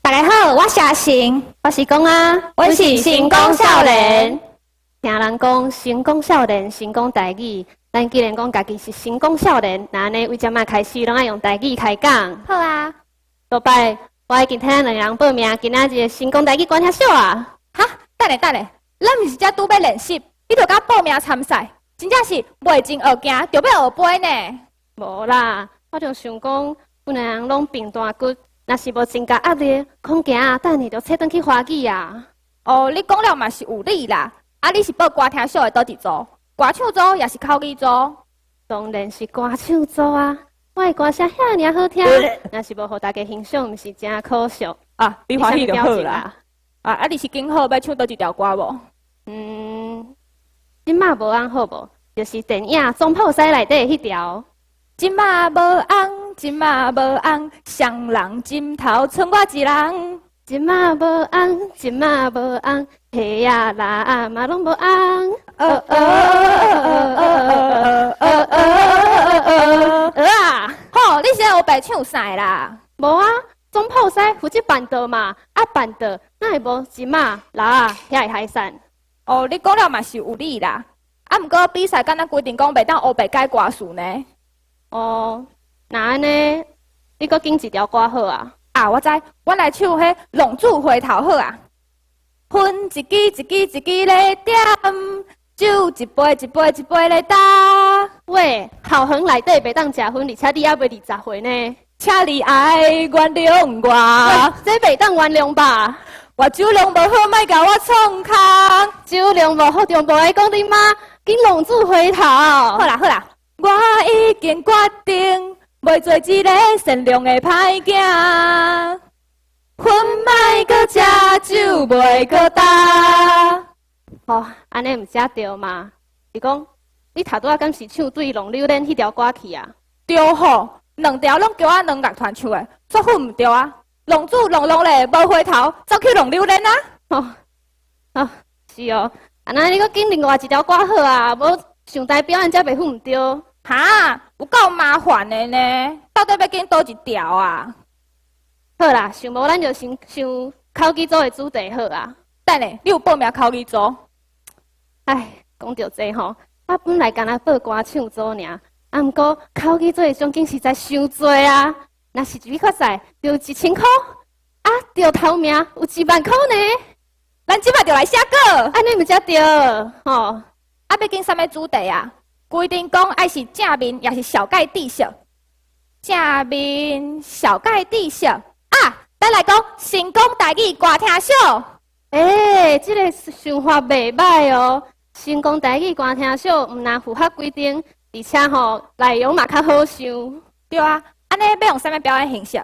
大家好，我是阿成，我是公啊，阮是成功少年。聽人講成功少年，成功台語。咱既然講家己是成功少年，那按呢為這擺開始攏愛用台語開講。好啊，倒擺我已經替咱兩个人報名今仔日的成功台語歌聽秀啊！哈，等下等下，咱毋是才拄欲練習，你就共報名參賽，真正是袂前學行，著欲學飛呢？無啦，我就想講，阮兩个人攏平大骨，若是無增加壓力，恐驚等下就切轉去華語啊！哦，你講了嘛是有理啦。啊，你是報歌聽秀的佗一組？歌唱組抑是口語組？當然是歌唱組啊！我的歌聲遐爾好聽，若是無予大家欣賞，毋是誠可惜。啊，你歡喜就好啦。啊，你是揀好欲唱佗一條歌無？嗯，這馬無尪好無？就是電影《總鋪師》內底彼條。這馬無尪，這馬無尪，雙人枕頭賰我一人。這馬無尪，這馬無尪，彼仔蜊仔嘛攏無尪。哦哦哦哦哦哦哦哦啊！吼，你是烏白唱啥啦？無啊，總鋪師負責辦桌嘛，啊辦桌，哪會無這馬蜊仔遐的海產？哦，你講了嘛是有理啦。啊，毋過比賽敢若規定講袂當烏白改歌詞呢？哦，那按呢，你閣揀一條歌好啊？啊，我知，阮來唱彼《浪子回頭》好啊。薰一支一支一支咧點，酒一杯一杯一杯咧乾。喂，鱟園內底袂當食薰，而且你猶未20歲呢？請你愛原諒我。這袂當原諒吧？我酒量無好，莫共我創空。酒量無好，就無愛講你媽，緊浪子回頭。好啦好啦，我已經決定，袂做一个善良的歹囝。薰莫閣食，酒袂閣焦。哦，按呢毋才對嘛？是講你頭拄仔敢是唱對浪榴蓮彼條歌去啊？對吼，兩條攏叫我兩樂團唱的，煞混毋著啊！浪子浪浪咧，無回頭，走去浪榴蓮啊！哦，哦，是哦，啊那你閣揀另外一條歌好啊，無上台表演才袂混毋著。哈，有夠麻煩的呢，到底欲揀佗一條啊？好啦，想無咱就先想口語組的主題好啊。等下，你有報名口語組？唉，講著這吼，我本來干焦報歌唱組爾，啊，毋過口語組的獎金實在傷濟啊！若是入去決賽，就有1000箍，啊，著頭名有1萬箍呢。咱這擺就來寫稿，按呢毋才對，吼。啊，欲揀啥物主題啊？規定講愛是正面，抑是紹介知識。正面紹介知識啊！咱來講成功台語歌聽秀。欸，這个想法袂䆀哦。成功台語歌聽秀，毋但符合規定，而且吼內容嘛較好想。對啊，按呢欲用啥物表演形式？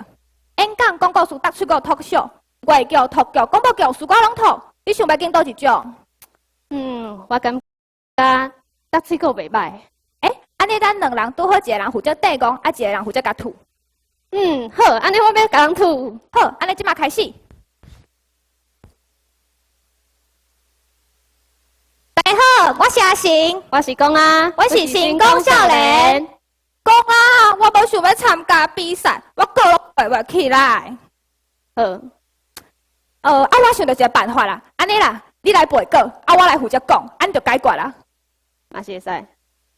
演講、講故事、搭喙鼓、talk show、話劇、讀劇、廣播劇、詩歌攏套。你想欲揀佗一種？嗯，我感覺搭喙鼓袂䆀。欸，按呢咱兩人拄好一个人負責提講，啊一個人負責共吐。嗯，好，按呢我欲共人吐。好，按呢這馬開始。大家好，我是阿成，我是公啊，我是成功少年。公啊，我無想欲參加比賽，我稿攏背袂起來。好，啊，我想著一个辦法啦，按呢啦，你來背稿，啊，我來負責講，按呢就解決啦。嘛是會使。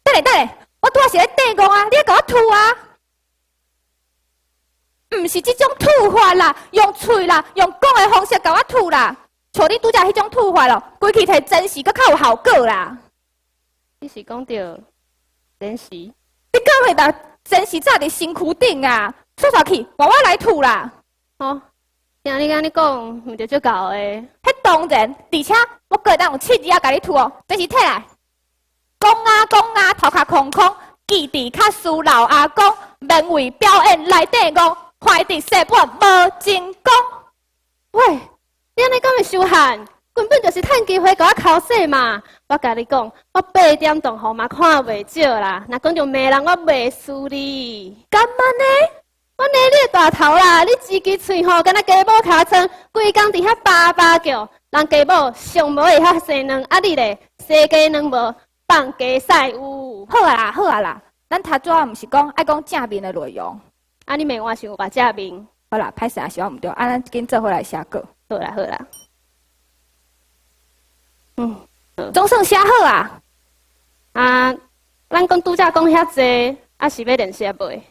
等下等下，我拄仔是咧提戇啊，你愛共我吐啊？毋是這種吐法啦，用喙啦，用講的方式共我吐啦。像你拄才彼種吐法咯，規氣提真實，閣較有效果啦。你是講著真實？你敢會當真實早佇身軀頂啊？煞煞去，換我來吐啦。哦，聽你按呢講，毋著足𠢕的。彼當然，而且我閣會當用七字仔共你吐哦，這是提來。講啊講啊，頭殼空空，記佇較輸老阿公，免為表演來提戇，懷佇世本無成功。喂，你按呢講會傷漢？根本就是趁機會共我剾洗嘛！我共你講，我8點鐘吼嘛看袂少啦。若講著罵人，我袂輸你。敢按呢？我捏你的大頭啦！你一支喙吼，敢若雞母尻川，規工佇遐叭叭叫。人雞母上無會曉生卵，啊你咧生雞卵無，放雞屎有。好啊啦，好啊啦，咱頭拄仔毋是講愛講正面的內容。啊，你罵我是有偌正面？好啦，歹勢啊，是我毋對，啊，咱緊做伙來寫稿。好啦好啦。總算寫好啊！啊，咱講拄才講遐濟，啊是欲練習未？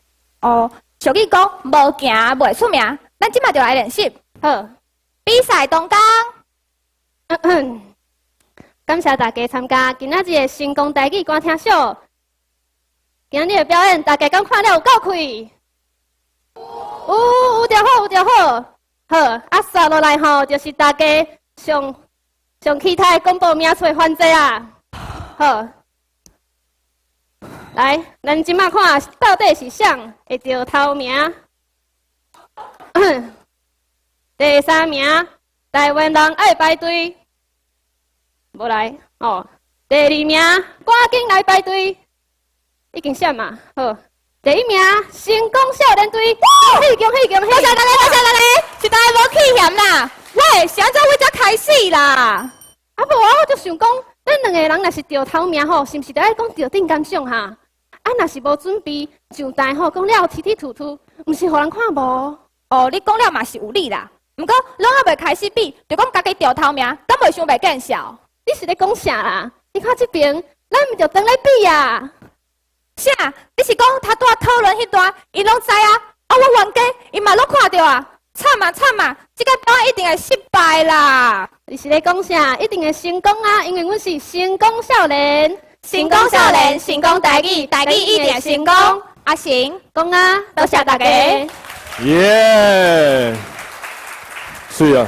哦，俗語講無行袂出名，咱這馬就來練習。好，比賽當中，感謝大家參加今仔日的成功台語歌廳秀。今日的表演，大家敢看了有夠氣？有有就好，有就好。好，啊，紲落來吼，就是大家上上期待公布名次的環節啊。好，來，咱這馬看到底是誰會著頭名？第三名，台灣人愛排隊，無來哦。第二名，趕緊來排隊，已經閃嘛？好，第一名，成功少年隊，恭喜恭喜恭喜！多謝大家，多謝大家，實在無氣嫌啦。喂，是按怎阮才開始啦？啊無啊，我就想講，咱兩個人若是著頭名吼，是毋是著愛講著頂感想哈？啊，若是無準備上台吼，講了吞吞吐吐，毋是予人看無？哦，你講了嘛是有理啦。毋過攏猶未開始比，就講家己著頭名，敢袂傷袂見笑？你是咧講啥啦？你看這邊，咱毋就當咧比啊？啥？你是講頭拄仔討論彼段，𪜶攏知啊？啊，我冤家，𪜶嘛攏看著啊！慘啊慘啊！這個表演一定會失敗啦！你是咧講啥？一定會成功啊！因為阮是成功少年，成功少年，成功台語，台語一定成功。阿成，講啊，多謝大家。耶！水啊！